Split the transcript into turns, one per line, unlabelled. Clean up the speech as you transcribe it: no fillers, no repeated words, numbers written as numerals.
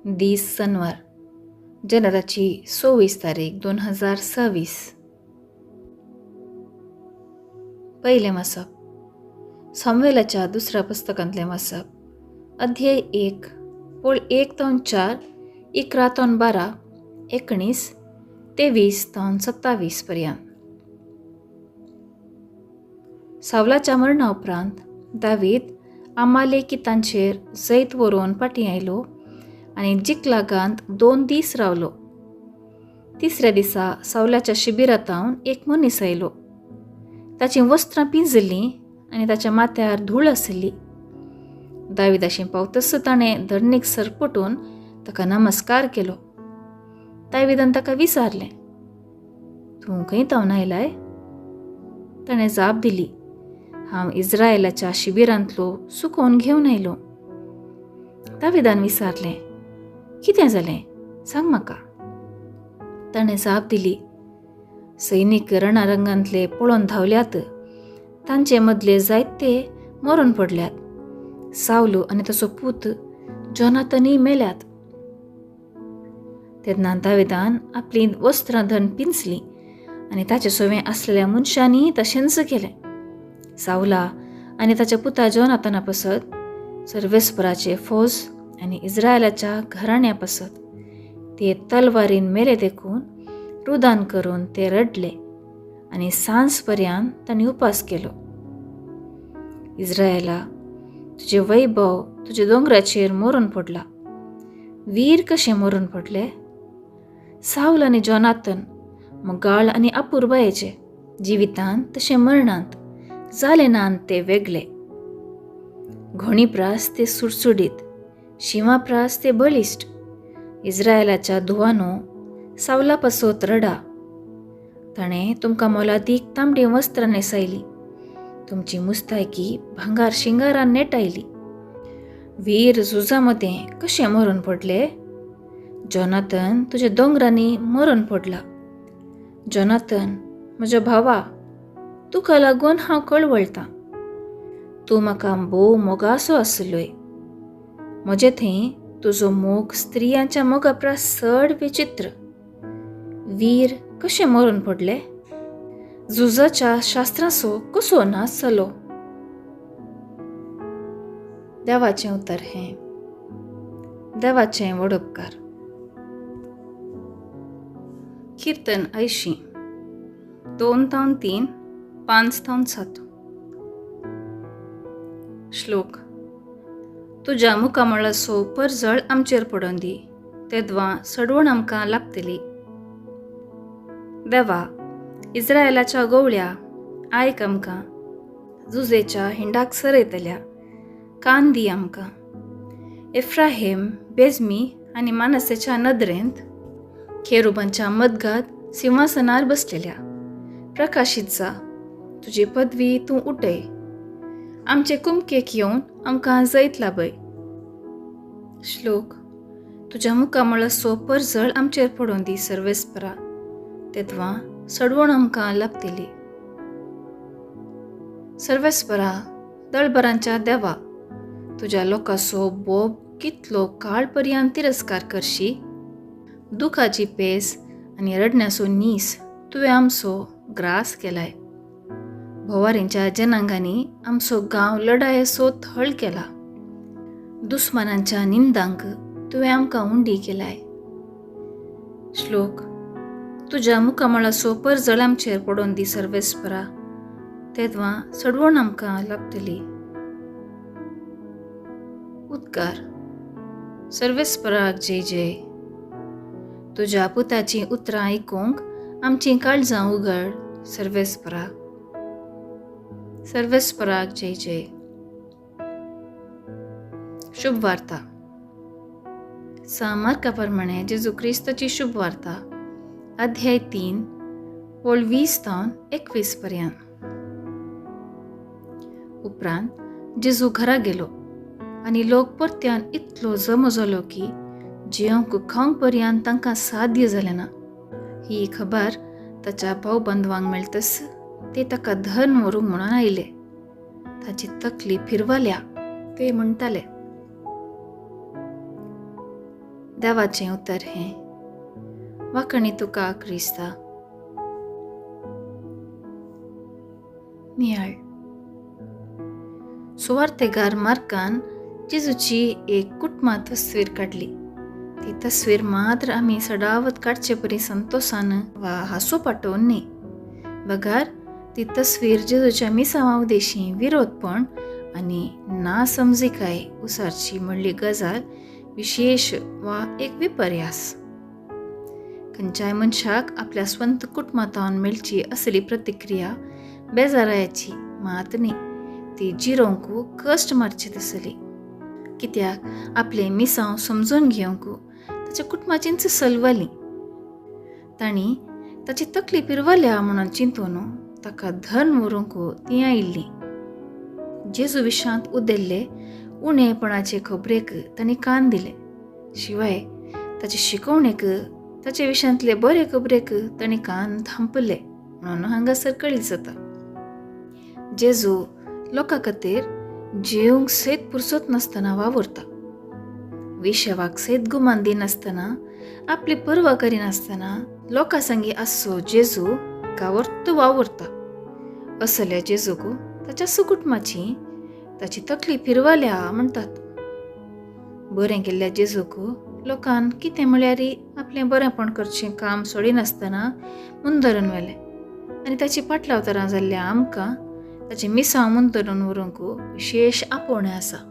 दीस सनवार, जानेराची 26 तारीख 2026. पयलें वाचप सामुएलाच्या दुसऱ्या पुस्तकांतलें वाचप, अध्याय 1, ओळ 1 तावन 4, 11 तावन 12, 19, 23 तावन 27 पर्यंत. सावलाच्या मरणा उपरांत दावीद आमालेकितांचेर जैत व्हरोवन फाटीं आयलो आनी जिकलागांत 2 दीस रावलो. तिसऱ्या दिसा सावलाच्या शिबिरांत एक मनीस आयलो. ताचीं वस्त्रां पिंजिल्लीं आनी ताच्या माथ्यार धूळ आशिल्ली. दाविदाशी पावतस ताणें धरणीक सरपटून ताका नमस्कार केलो. दाविदान ताका विचारलें, तूं खंय तावन आयलाय? ताणें जाप दिली, हांव इस्रायलाच्या शिबिरांतलो सुकोवन घेवन आयलो. दाविदान विचारलें, कितें जालें सांग म्हाका. ताणें जाप दिली, सैनीक रणारंगांतले पळोवन धांवल्यात, तांचे मदले जायते मरून पडल्यात. सावलो आनी ताचो पूत जोनाथनय मेल्यात. तेन्ना दाविदान आपलीं वस्त्रां धन पिंजलीं आनी ताचे सवें आसलेल्या मनशांनी तशेंच केलें. सावला आनी ताच्या पुता जोनाथना पासत, सर्वेस्पराचे फौज आनी इस्रायलाच्या घराण्या पासत ते तलवारीन मेले देखून रुदान करून ते रडले आनी सांज पर्यंत तांणी उपास केलो. इस्रायला, तुजें वैभव तुज्या दोंगराचेर मरून पडला. वीर कशें मरून पडले? सावल आनी जोनाथन मोगाळ आनी अपुरबायेचे, जिवितांत तशें मरणांत जाले नात ते वेगळे. घोणी प्रास ते सुडसुडीत, शिंवा प्रास ते बळिश्ट. इस्रायलाच्या धुवानो, सावला पासत रडा. ताणें तुमकां मोलादीक तांबडीं वस्त्रां न्हेसायलीं, तुमची मुस्तायकी भांगार शिंगारान नेटायली. वीर झुजा मदें कशें मरून पडले? जोनाथन तुज्या दोंगरांनी मरून पडला. जोनाथन म्हज्या भावा, तुका लागून हांव कळवळटां. तूं म्हाका भोव मोगासो आसलोय. म्हजे थंय तुजो मोग स्त्रियांच्या मोगा परस चड विचित्र. वीर कशें मरून पडले? झुजाच्या शास्त्राचो कसो नाश जालो? देवाचें उतर हें. देवाचें व्हड उपकार. किर्तन 80, 2 तावन 3, 5 तावन 7. श्लोक. तुज्या मुखामळाचो परजळ आमचेर पडोन दी, तेद्वां सडवण आमकां लागतली. देवा, इस्रायलाच्या गवळ्या, आयक आमकां. जुजेच्या हिंडाक सरयतल्या, कान दी आमकां. एफ्राहिम, बेजमी आनी मानसेच्या नदरेंत खेरुबांच्या मदगात सिंहासनार बसलेल्या, प्रकाशीत जा, तुजी पदवी तूं उठय. आमचे कुमकेक येवन आमकां जैत लाभय. श्लोक. तुज्या मुखामळाचो परजळ आमचेर पडोन दी सर्वेस्परा, तेद्वां सडवण आमकां लागतली. सर्वेस्परा, दळबरांच्या देवा, तुज्या लोकांचो बोब कितलो काळ पर्यंत तिरस्कार करशी? दुखाची पेज आनी रडण्याचो नीस तुवें आमचो ग्रास केलाय. भोवारींच्या जनांगांनी आमचो गांव लडायेचो थळ केला. दुस्मानांच्या निंदांक तुवें आमकां उंडी केलाय. श्लोक. तुज्या मुखामळाचो परजळ आमचेर पडोन दी सर्वेस्परा, तेद्वां सडवण आमकां लागतली. उद्गार. सर्वेस्पराक जय जय. तुज्या पुताचीं उतरां आयकूंक आमचीं काळजां उगड सर्वेस्परा. सर्वेस्पराक जय जय. शुभ वार्ता. मार्का प्रमाणे जेजू क्रिस्ताची शुभ वार्ता, अध्याय 3, ओळ 20 तावन 21 पर्यंत. उपरांत जेजू घरा गेलो आनी लोक परत्यान इतलो जमो जालो की जेवंक खावंक पर्यंत तांकां साध्य जालें ना. ही खबर ताच्या भाव बंधवांक मेळटस ते ताका धन व्हरूंक म्हणून आयले. ताची तकली फिरवाल्या ते म्हणटाले. देवाचें उतर हें. वाखणी तुका क्रिस्ता. नियाळ. सुवार्तेगार मार्कान जेजूची एक कुटुंबा तस्वीर काडली. ती तस्वीर मात्र आमी सडावत काडचे परी संतोसान वा हांसो पाटोवन न्ही, बगार ती तस्वीर जेजूच्या मिसांवा उदेशी विरोधपण आनी ना समजिकाय उसारची म्हणली गजाल विशेश वा एक विपर्यास. खंयच्याय मनशाक आपल्या स्वंत कुटुंबांतावन मेळची असली प्रतिक्रिया बेजारायाची मात न्ही, ती जिरोवंक कश्ट मारची तसली. कित्याक आपलें मिसांव समजून घेवंक ताच्या कुटुंबाचींच सलवली. तांणी ताची तकली पिरवल्या म्हणून चिंतून ताका धन व्हरूंक ती आयिल्ली. जेजू विशांत उदेल्ले उणेपणाचे खबरेक तांणी कान दिले. शिवाय ताचे शिकवणेक, ताचे विशांतले बरे खबरेक तांणी कान धांपले म्हणून हांगासर कळीत जाता. जेजू लोकां खातीर जेवंक सयत पुरसत नासतना वावुरता. विशवाक सयत गुमान दिनासतना, आपली पर्वा करिनासतना लोकां संगी आसचो जेजू गावर्त वावुरता. असल्या जेजूक ताच्या सुकुटमाची ताची तकली फिरवाल्या म्हणटात. बरें केल्ल्या जेजूक लोकान कितें म्हळ्यार आपलें बरेंपण करचें काम सोडिनासतना मुंदरून व्हेलें आनी ताची पाटलावतरां जाल्ल्या आमकां ताचें मिसांव मुंदरून व्हरूंक विशेश आपोवणें आसा.